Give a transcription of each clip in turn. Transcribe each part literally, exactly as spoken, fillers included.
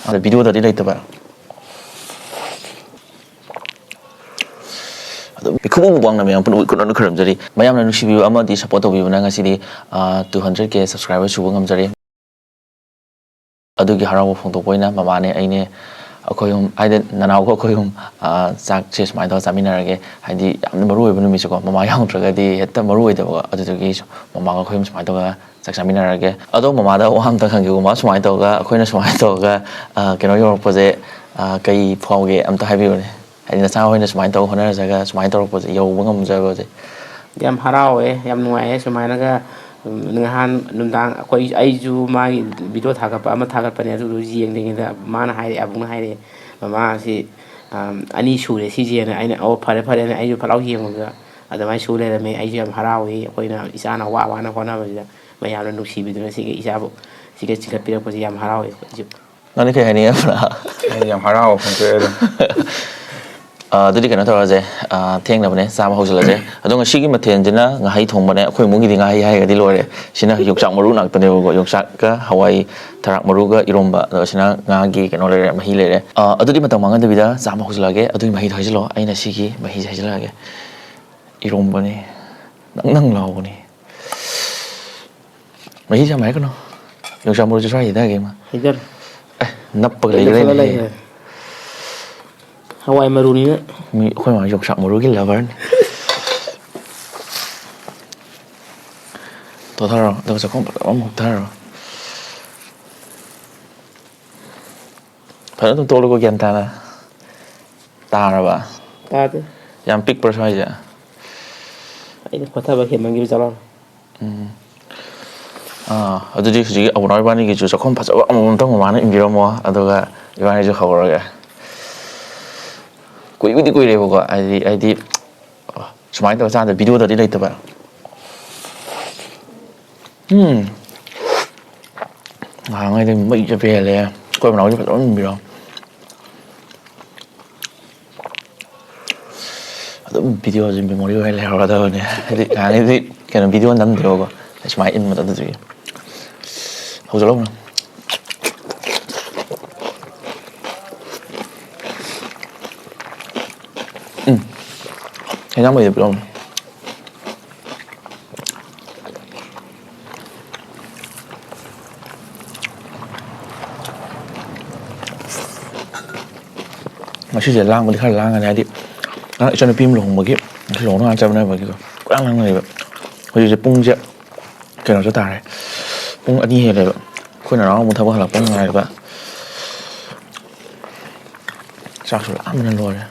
ꯑꯗ ꯚꯤꯗꯤꯑꯣꯗꯗꯤ ꯂꯩꯇꯕ꯫ ꯑꯗꯨꯝ ꯃꯤꯈꯨꯕꯝ ꯋꯥꯡꯅ ꯃꯌꯥꯝ ꯄꯨꯝꯅꯃꯛ ꯈꯨꯔꯨꯝꯖꯔꯤ꯫ ꯃꯌꯥꯝꯅ ꯅꯨꯡꯁꯤꯕꯤꯕ ꯑꯃꯗꯤ ꯁꯞꯄꯣꯔꯠ ꯇꯧꯕꯤꯕꯅ ꯉꯁꯤꯗꯤ ꯇꯨ ꯍꯟꯗ꯭ꯔꯦꯠ ꯀꯦ ꯁꯕꯁꯀ꯭ꯔꯥꯏꯕꯔ ꯁꯨꯕ ꯉꯝꯖꯔꯦ꯫ ꯑꯗꯨꯒꯤ ꯍꯔꯥꯎꯕ ꯐꯣꯡꯗꯣꯛꯄ ꯑꯣꯏꯅ ꯃꯃꯥꯅꯦ ꯑꯩꯅꯦ ꯑꯩꯈꯣꯏ ꯑꯍꯨꯝ, ꯍꯥꯏꯗꯤ ꯅꯅꯥꯎꯒ ꯑꯩꯈꯣꯏ ꯑꯍꯨꯝ, ꯑ, ꯆꯥꯛꯁꯦ ꯁꯨꯃꯥꯏꯅ ꯇꯧꯔꯒ ꯆꯥꯃꯤꯟꯅꯔꯒꯦ꯫ ꯍꯥꯏꯗꯤ ꯌꯥꯝꯅ ꯃꯔꯨ ꯑꯣꯏꯕ ꯅꯨꯃꯤꯠꯁꯨꯀꯣ, ꯃꯃꯥ ꯌꯥꯎꯗ꯭ꯔꯒꯗꯤ ꯍꯦꯛꯇ ꯃꯔꯨ ꯑꯣꯏꯗꯕ꯫ ꯑꯗꯨꯗꯨꯒꯤ ꯁꯨꯝ ꯃꯃꯥꯒ ꯑꯩꯈꯣꯏ ꯑꯍꯨꯝ ꯁꯨꯃꯥꯏꯅ ꯇꯧꯔꯒ ꯆꯥꯛ ꯆꯥꯃꯤꯟꯅꯔꯒꯦ꯫ ꯑꯗꯣ ꯃꯃꯥꯗ ꯋꯥ ꯑꯝꯇ ꯍꯪꯒꯦꯀꯣ, ꯃꯥ ꯁꯨꯃꯥꯏꯅ ꯇꯧꯔꯒ, ꯑꯩꯈꯣꯏꯅ ꯁꯨꯃꯥꯏꯅ ꯇꯧꯔꯒ, ꯑ, ꯀꯩꯅꯣ ꯌꯧꯔꯛꯄꯁꯦ, ꯑ, ꯀꯩ ꯐꯥꯎꯒꯦ ꯑꯝꯇ ꯍꯥꯏꯕꯤꯌꯨꯅꯦ꯫ ꯍꯥꯏꯗꯤ ꯅꯆꯥ ꯍꯣꯏꯅ ꯁꯨꯃꯥꯏꯅ ꯇꯧꯔ ꯍꯣꯠꯅꯖꯔꯒ ꯁꯨꯃꯥꯏꯅ ꯇꯧꯔꯛꯄꯁꯦ ꯌꯧꯕ ꯉꯝꯖꯕꯁꯦ꯫ ꯌꯥꯝ ꯍꯔꯥꯎꯋꯦ, ꯌꯥꯝ ꯅꯨꯡꯉꯥꯏꯌꯦ꯫ ꯁꯨꯃꯥꯏꯅꯒ, ꯎꯝ, ꯉꯍꯥꯟ ꯅꯨꯡꯗꯥꯡ ꯑꯩꯈꯣꯏ, ꯑꯩꯁꯨ ꯃꯥꯒꯤ ꯚꯤꯗꯤꯑꯣ ꯊꯥꯒꯠꯄ ꯑꯃ ꯊꯥꯒꯠꯄꯅꯦ, ꯑꯗꯨꯗꯨ ꯌꯦꯡꯂꯤꯉꯩꯗ ꯃꯥꯅ ꯍꯥꯏꯔꯛꯑꯦ, ꯑꯕꯨꯡꯅ ꯍꯥꯏꯔꯛꯑꯦ, "ꯃꯃꯥꯁꯤ, ꯑꯝ, ꯑꯅꯤ ꯁꯨꯔꯦ ꯁꯤꯁꯦꯅ"꯫ ꯑꯩꯅ, "ꯑꯣ, ꯐꯔꯦ, ꯐꯔꯦꯅ" ꯑꯩꯁꯨ ꯐꯠ ꯂꯥꯎ ꯌꯦꯡꯉꯨꯕꯗ ꯑꯗꯨꯃꯥꯏꯅ ꯁꯨ ꯂꯩꯔꯝꯃꯦ꯫ ꯑꯩꯁꯨ ꯌꯥꯝ ꯍꯔꯥꯎꯏ, ꯑꯩꯈꯣꯏꯅ ꯏꯆꯥꯅ ꯋꯥ ꯋꯥꯅ ꯍꯣꯠꯅꯕꯁꯤꯗ ꯃꯌꯥꯝꯅ ꯅꯨꯡꯁꯤꯕꯤꯗꯨꯅ ꯁꯤꯒ ꯏꯆꯥꯕꯨ ꯁꯤꯒ ꯆꯤꯡꯈꯠꯄꯤꯔꯛꯄꯁꯦ ꯌꯥꯝ ꯍꯔꯥꯎꯏ ꯑꯩꯈꯣꯏꯁꯨ꯫ ꯅꯪꯗꯤ ꯀꯩ ꯍꯥꯏꯅꯤꯡꯉꯦ, ꯄꯨꯔꯥ? ꯑꯩꯗꯤ ꯌꯥꯝ ꯍꯔꯥꯎꯕ ꯐꯣꯡꯗꯣꯛꯑꯦ ꯑꯗꯨꯝ꯫ ꯑ, ꯑꯗꯨꯗꯤ ꯀꯩꯅꯣ ꯇꯧꯔꯁꯦ, ꯑ, ꯊꯦꯡꯅꯕꯅꯦ, ꯆꯥꯕ ꯍꯧꯖꯤꯜꯂꯁꯦ꯫ ꯑꯗꯣ ꯉꯁꯤꯒꯤ ꯃꯊꯦꯜꯁꯤꯅ ꯉꯥꯍꯩ ꯊꯣꯡꯕꯅꯦ꯫ ꯑꯩꯈꯣꯏ ꯏꯃꯨꯡꯒꯤꯗꯤ ꯉꯥꯍꯩ ꯍꯥꯏꯔꯒꯗꯤ ꯂꯣꯏꯔꯦ꯫ ꯁꯤꯅ ꯌꯣꯡꯆꯥꯛ ꯃꯔꯨ ꯉꯥꯛꯇꯅꯦꯕꯀꯣ, ꯌꯣꯡꯆꯥꯛꯀ ꯍꯋꯥꯏ ꯊꯔꯥꯛ ꯃꯔꯨꯒ ꯏꯔꯣꯝꯕ꯫ ꯑꯗꯣ ꯁꯤꯅ ꯉꯥꯒꯤ ꯀꯩꯅꯣ ꯂꯩꯔꯦ, ꯃꯍꯤ ꯂꯩꯔꯦ꯫ ꯑ, ꯑꯗꯨꯗꯤ ꯃꯇꯝ ꯃꯥꯡꯍꯟꯗꯕꯤꯗ ꯆꯥꯕ ꯍꯧꯖꯤꯜꯂꯛꯑꯒꯦ꯫ ꯑꯗꯨꯒꯤ ꯃꯍꯤꯗꯣ ꯍꯩꯖꯤꯜꯂꯣ, ꯑꯩꯅ ꯁꯤꯒꯤ ꯃꯍꯤꯁꯦ ꯍꯩꯖꯤꯜꯂꯛꯑꯒꯦ꯫ ꯏꯔꯣꯝꯕꯅꯤ, ꯅꯪ ꯅꯪ ꯂꯥꯎꯕꯅꯤ꯫ ꯃꯍꯤꯁꯦ ꯌꯥꯝ ꯍꯥꯏꯔꯛꯀꯅꯣ꯫ ꯌꯣꯡꯆꯥꯛ ꯃꯔꯨꯁꯦ ꯁ꯭ꯋꯥꯏ ꯍꯩꯊꯒꯦ ꯏꯃꯥ꯫ ꯍꯩꯊꯔꯣ꯫ ꯑꯦ, ꯅꯞꯄꯒ ꯂꯩꯈ꯭ꯔꯦꯅꯦ꯫ ꯂꯩꯈ꯭ꯔꯦ꯫ ꯍꯋꯥꯏ ꯃꯔꯨꯅꯤꯅ꯫ ꯃꯤ, ꯑꯩꯈꯣꯏ ꯃꯥ ꯌꯣꯡꯆꯥꯛ ꯃꯔꯨꯒꯤ ꯂꯚꯔꯅꯤ꯫ ꯇꯣꯊꯔꯣ, ꯑꯗꯨꯒ ꯆꯥꯛꯈꯨꯝ ꯐꯖꯕ ꯑꯃ ꯍꯨꯛꯊꯔꯣ꯫ ꯐꯖꯅ ꯑꯗꯨꯝ ꯇꯣꯠꯂꯨꯀꯣ, ꯒ꯭ꯌꯥꯟ ꯇꯥꯅ꯫ ꯇꯥꯔꯕ? ꯇꯥꯗꯦ꯫ ꯌꯥꯝ ꯄꯤꯛꯄ꯭ꯔꯥ ꯁ꯭ꯋꯥꯏꯁꯦ? ꯑꯩꯅ ꯈꯣꯊꯕ ꯍꯦꯟꯃꯟꯈꯤꯕ ꯖꯥꯠꯂꯣ? ꯎꯝ꯫ ꯑꯥ, ꯑꯗꯨꯗꯤ ꯍꯧꯖꯤꯛ ꯑꯕꯨꯅꯥꯎ ꯏꯕꯥꯅꯤꯒꯤꯁꯨ ꯆꯥꯛꯈꯨꯝ ꯐꯖꯕ ꯑꯃꯃꯝꯇꯪ ꯃꯃꯥꯅ ꯏꯟꯕꯤꯔꯝꯃꯣ, ꯑꯗꯨꯒ ꯏꯕꯥꯅꯤꯁꯨ ꯍꯧꯔꯒꯦ꯫ ꯀꯨꯏꯕꯨꯗꯤ ꯀꯨꯏꯔꯦꯕꯀꯣ, ꯍꯥꯏꯗꯤ, ꯍꯥꯏꯗꯤ, ꯁꯨꯃꯥꯏꯅ ꯇꯧꯔ ꯆꯥꯗ, ꯚꯤꯗꯤꯑꯣꯗꯗꯤ ꯂꯩꯇꯕ꯫ ꯎꯝ꯫ ꯉꯍꯥꯟꯉꯩꯗꯤ ꯃꯩ ꯆꯠꯄ ꯍꯦꯜꯂꯦ꯫ ꯑꯩꯈꯣꯏ ꯃꯅꯥꯎꯁꯨ ꯐꯖꯅ ꯏꯟꯕꯤꯔꯣ꯫ ꯑꯗꯨꯝ ꯚꯤꯗꯤꯑꯣꯁꯦ ꯃꯦꯃꯣꯔꯤ ꯑꯣꯏꯅ ꯂꯩꯍꯧꯔꯗꯕꯅꯦ꯫ ꯍꯥꯏꯗꯤ ꯉꯍꯥꯟꯉꯩꯗꯤ ꯀꯩꯅꯣ, ꯚꯤꯗꯤꯑꯣ ꯅꯝꯗꯦꯕꯀꯣ, ꯑꯩ ꯁꯨꯃꯥꯏꯅ ꯏꯟꯕꯗꯣ, ꯑꯗꯨꯗꯨꯒꯤ꯫ ꯍꯧꯖꯤꯜꯂꯛꯎꯅꯦ꯫ ꯍꯦꯟꯖꯥꯡ ꯃꯍꯤꯗꯣ ꯄꯤꯔꯛꯎꯅꯦ꯫ ꯉꯁꯤꯁꯦ ꯂꯥꯡꯕꯗꯤ ꯈꯔ ꯂꯥꯡꯒꯅꯤ, ꯍꯥꯏꯗꯤ ꯉꯔꯥꯡ ꯏꯆꯟꯅꯨꯄꯤ ꯑꯃ ꯂꯨꯍꯣꯡꯕꯒꯤ, ꯉꯁꯤ ꯂꯨꯍꯣꯡꯅ ꯉꯥꯏ ꯆꯠꯃꯤꯟꯅꯕꯒꯤꯀꯣ, ꯄꯨꯔꯥ ꯂꯥꯡꯅꯔꯤꯕ꯫ ꯍꯧꯖꯤꯛꯁꯦ ꯄꯨꯡꯁꯦ ꯀꯩꯅꯣꯁꯨ ꯇꯥꯔꯦ, ꯄꯨꯡ ꯑꯅꯤ ꯍꯦꯜꯂꯦꯕ꯫ ꯑꯩꯈꯣꯏ ꯅꯅꯥꯎ ꯑꯃꯨꯛ ꯊꯕꯛ ꯍꯜꯂꯛꯄ ꯉꯥꯏꯔꯤꯕ꯫ ꯆꯥꯛꯁꯨ ꯂꯥꯝꯕꯅ ꯂꯣꯏꯔꯦ꯫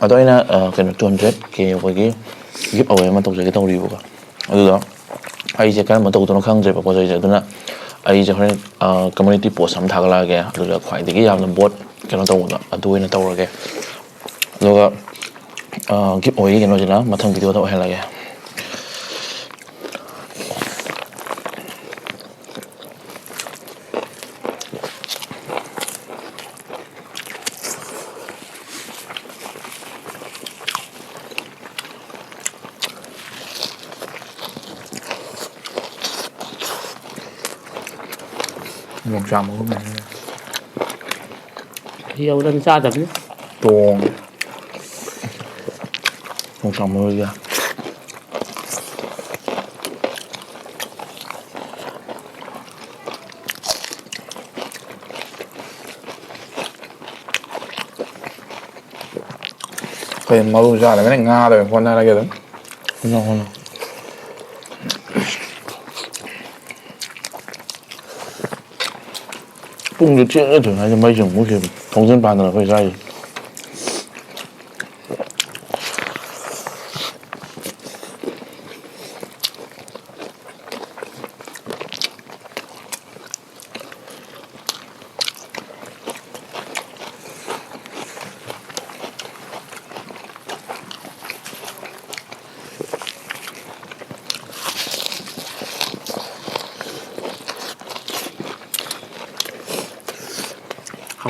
ꯑꯗꯣ ꯑꯩꯅ, ꯑ, ꯀꯩꯅꯣ, two hundred K ꯌꯧꯕꯒꯤ give away ꯑꯃ ꯇꯧꯖꯒꯦ ꯇꯧꯔꯤꯕꯀꯣ꯫ ꯑꯗꯨꯗ ꯑꯩꯁꯦ ꯀꯔꯝꯕ ꯇꯧꯗꯣꯏꯅꯣ ꯈꯪꯗ꯭ꯔꯦꯕ ꯄꯣꯠ ꯆꯩꯁꯦ꯫ ꯑꯗꯨꯅ ꯑꯩꯁꯦ ꯍꯣꯔꯦꯟ, ꯑ, community post ꯑꯃ ꯊꯥꯒꯠꯂꯛꯑꯒꯦ꯫ ꯑꯗꯨꯗ ꯈ꯭ꯋꯥꯏꯗꯒꯤ ꯌꯥꯝꯅ vote ꯀꯩꯅꯣ ꯇꯧꯕꯗꯣ ꯑꯗꯨ ꯑꯣꯏꯅ ꯇꯧꯔꯒꯦ꯫ ꯑꯗꯨꯒ, ꯑ, give away ꯀꯩꯅꯣꯁꯤꯅ ꯃꯊꯪ video ꯗ ꯑꯣꯏꯍꯜꯂꯒꯦ꯫ ꯌꯣꯡꯆꯥꯛ ꯃꯔꯨ ꯃꯍꯤ꯫ ꯌꯧꯗꯅ ꯆꯥꯗꯕꯅꯤ꯫ ꯇꯣꯡ꯫ ꯌꯣꯡꯆꯥꯛ ꯃꯔꯨꯁꯦ꯫ ꯑꯩꯈꯣꯏ ꯃꯔꯨ ꯆꯥꯗꯕꯅꯤꯅ ꯉꯥꯗ ꯑꯣꯏꯅ ꯍꯣꯠꯅꯔꯒꯦ ꯑꯗꯨꯝ꯫ ꯍꯣꯠꯅꯧ, ꯍꯣꯠꯅꯧ꯫ ꯄꯨꯡꯁꯨ ꯊꯦꯡꯅ ꯊꯦꯡꯅ ꯍꯥꯏꯗꯤ ꯃꯩꯁꯨ ꯑꯃꯨꯛ ꯃꯨꯠꯈꯤꯕ꯫ ꯊꯣꯡꯖꯤꯟ ꯄꯥꯟꯗꯅ ꯑꯩꯈꯣꯏ ꯆꯥꯔꯤꯁꯦ꯫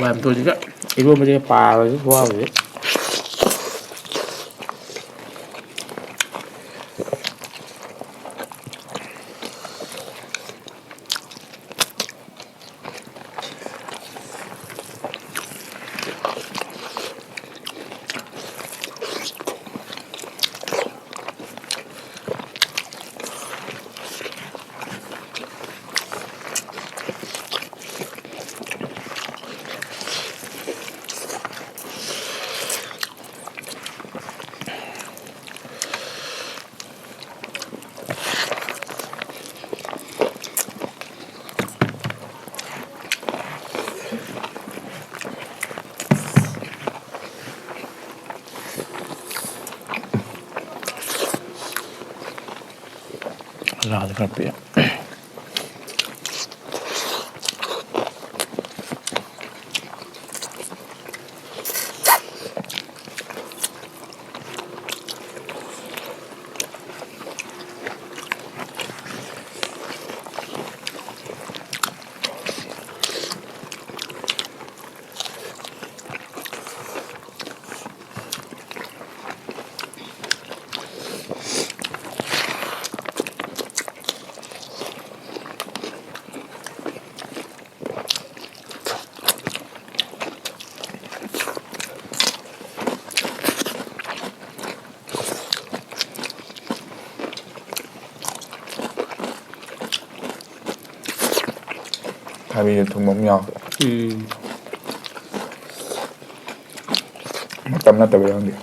ꯌꯥꯝ ꯊꯨꯅꯤꯗ꯫ ꯏꯔꯣꯟꯕꯁꯦ ꯄꯥꯕꯁꯨ ꯈꯨꯋꯥꯕꯁꯦ꯫ ꯂꯥꯗ ꯈꯔ ꯄꯤꯔꯦ꯫ ꯊꯕꯤꯗ ꯊꯨꯝ ꯑꯃ ꯌꯥꯎ꯫ ꯎꯝ꯫ ꯃꯇꯝ ꯅꯠꯇꯕ ꯌꯥꯎꯗꯦ꯫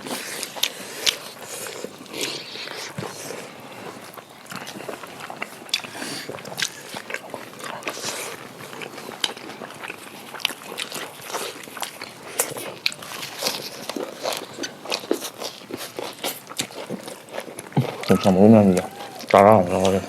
ꯆꯥꯝꯃꯔꯤ ꯃꯌꯥꯝꯁꯦ ꯇꯔꯥꯃꯨꯛ ꯂꯧꯔꯒꯦ꯫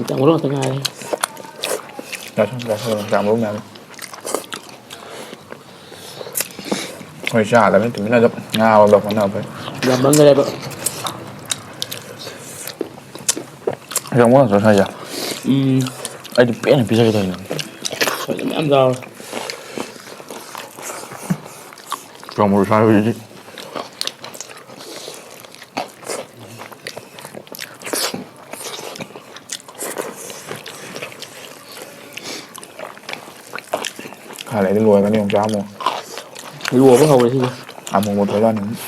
ꯆꯥꯝꯃꯔꯣ ꯉꯥꯛꯇ ꯉꯥꯏꯔꯦ꯫ ꯆꯥꯁꯟ ꯆꯥꯁꯟ ꯆꯥꯝꯃꯔꯣ ꯃꯌꯥꯝ꯫ ꯍꯣꯏ, ꯆꯥꯗꯕꯅꯤ ꯇꯨꯃꯤꯟꯅ ꯑꯗꯨꯝ ꯉꯥꯕꯗꯣ ꯍꯣꯠꯅꯕ ꯐꯩ꯫ ꯌꯥꯝꯃꯟꯈ꯭ꯔꯦꯕ꯫ ꯆꯥꯝꯃꯔꯣ ꯉꯥꯛꯇ ꯁꯥꯏꯖ꯫ ꯎꯝ꯫ ꯑꯩꯗꯤ ꯄꯦꯟꯅ ꯄꯤꯖꯒꯦ ꯇꯧꯔꯤꯅꯦ꯫ ꯁꯣꯏꯗꯅ ꯌꯥꯝ ꯆꯥꯎꯔꯦ꯫ ꯆꯥꯝꯃꯔꯣ ꯁꯥꯏ ꯍꯧꯖꯤꯛꯇꯤ꯫ ꯈꯔ ꯂꯩꯗꯤ ꯂꯣꯏꯔꯒꯅꯤ ꯑꯃꯨꯛ ꯆꯥꯃꯨꯛ꯫ ꯂꯣꯏꯕ ꯍꯧꯔꯦ ꯁꯤꯗꯤ꯫ ꯑꯃꯨꯛ ꯃꯨꯛ ꯊꯣꯛꯂꯛꯑꯅꯤ ꯑꯃꯨꯛ꯫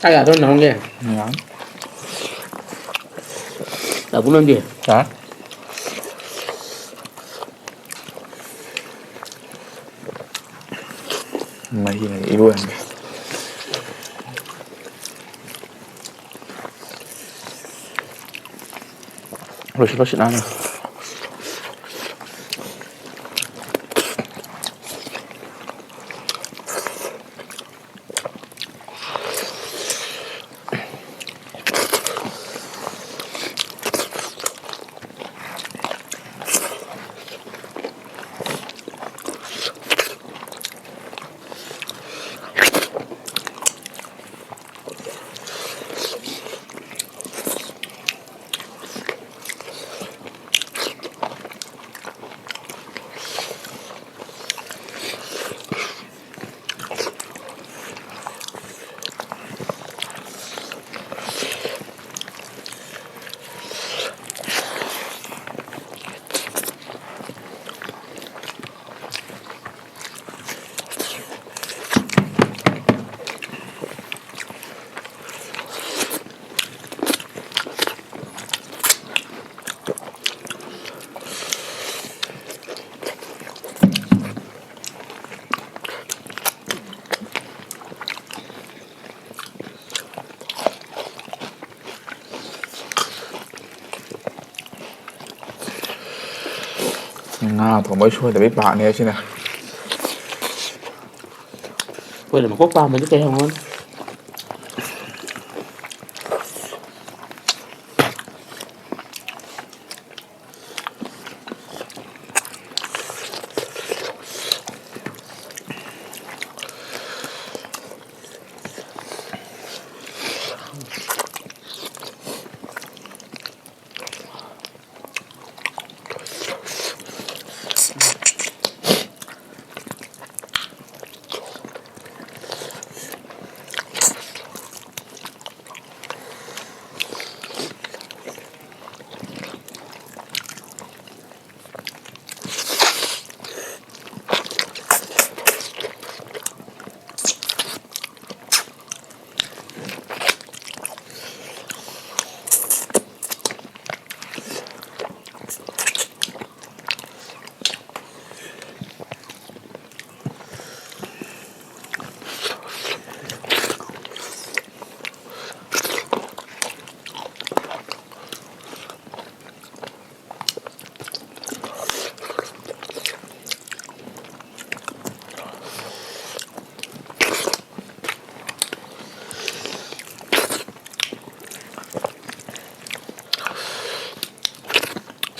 ꯀꯥꯏ ꯌꯥꯗꯣꯏꯅꯣ ꯅꯪꯒꯤ? ꯌꯥꯅꯤ꯫ ꯇꯥꯕꯨ ꯅꯪꯒꯤ? ꯌꯥꯔꯦ꯫ ꯃꯍꯤꯅ ꯏꯔꯣꯏꯍꯟꯒꯦ꯫ ꯂꯣꯏꯁꯤꯜꯂꯣ, ꯁꯤꯠ ꯅꯥꯟꯅ꯫ ꯉꯥ ꯊꯣꯡꯕꯩ ꯁꯣꯏꯗꯕꯤ ꯄꯥꯛꯅꯦ ꯑꯁꯤꯅ꯫ ꯑꯩꯈꯣꯏꯅ ꯃꯀꯣꯛ ꯄꯥꯝꯕꯗꯤ ꯀꯩ ꯍꯪꯉꯨꯔꯅꯤ?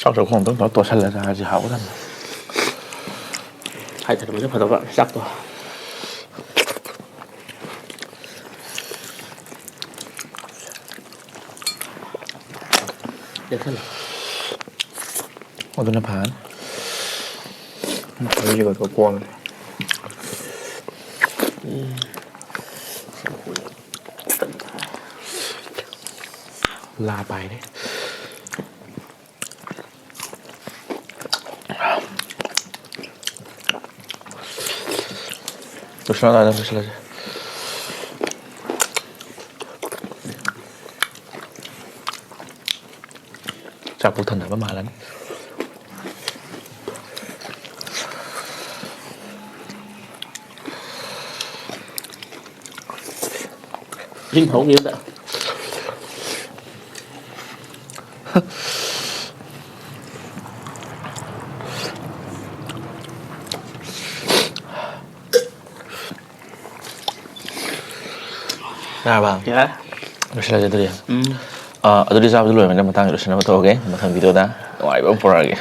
ꯆꯥꯛ ꯆꯥꯛꯈꯣꯝ ꯑꯝꯇꯪ ꯇꯧꯔ ꯇꯣꯠꯁꯜꯂ ꯆꯥꯔꯗꯤ ꯍꯥꯎꯒꯗꯕꯅꯤ꯫ ꯍꯥꯏꯊꯔꯝꯕꯅ ꯐꯗꯧꯕ ꯆꯥꯛꯇꯣ꯫ ꯂꯦꯞꯁꯜꯂꯣ꯫ ꯑꯗꯨꯅ ꯐꯔꯅꯤ꯫ ꯃꯍꯤꯒꯗꯣ ꯀꯣꯟꯅ꯫ ꯂꯥ ꯄꯥꯏꯔꯦ꯫ ꯂꯣꯏꯁꯤꯜꯂꯣ, ꯑꯗꯨꯝ ꯂꯣꯏꯁꯤꯜꯂꯁꯦ꯫ ꯆꯥꯛ ꯄꯨꯛ ꯊꯟꯅꯕ ꯃꯥꯜꯂꯅꯤ꯫ ꯏꯁꯤꯡ ꯊꯛꯍꯧꯒꯦ ꯑꯝꯇ꯫ ꯌꯥꯔꯕ? ꯌꯥꯔꯦ꯫ ꯂꯣꯏꯁꯤꯜꯂꯁꯦ ꯑꯗꯨꯗꯤ꯫ ꯎꯝ꯫ ꯑꯥ, ꯑꯗꯨꯗꯤ ꯆꯥꯕꯗꯨ ꯂꯣꯏꯔꯕꯅꯤꯅ ꯃꯇꯥꯡꯗ ꯂꯣꯏꯁꯤꯟꯅꯕ ꯇꯧꯔꯒꯦ꯫ ꯃꯊꯪ ꯚꯤꯗꯤꯑꯣꯗ ꯅꯨꯡꯉꯥꯏꯕ ꯑꯃ ꯄꯨꯔꯛꯑꯒꯦ꯫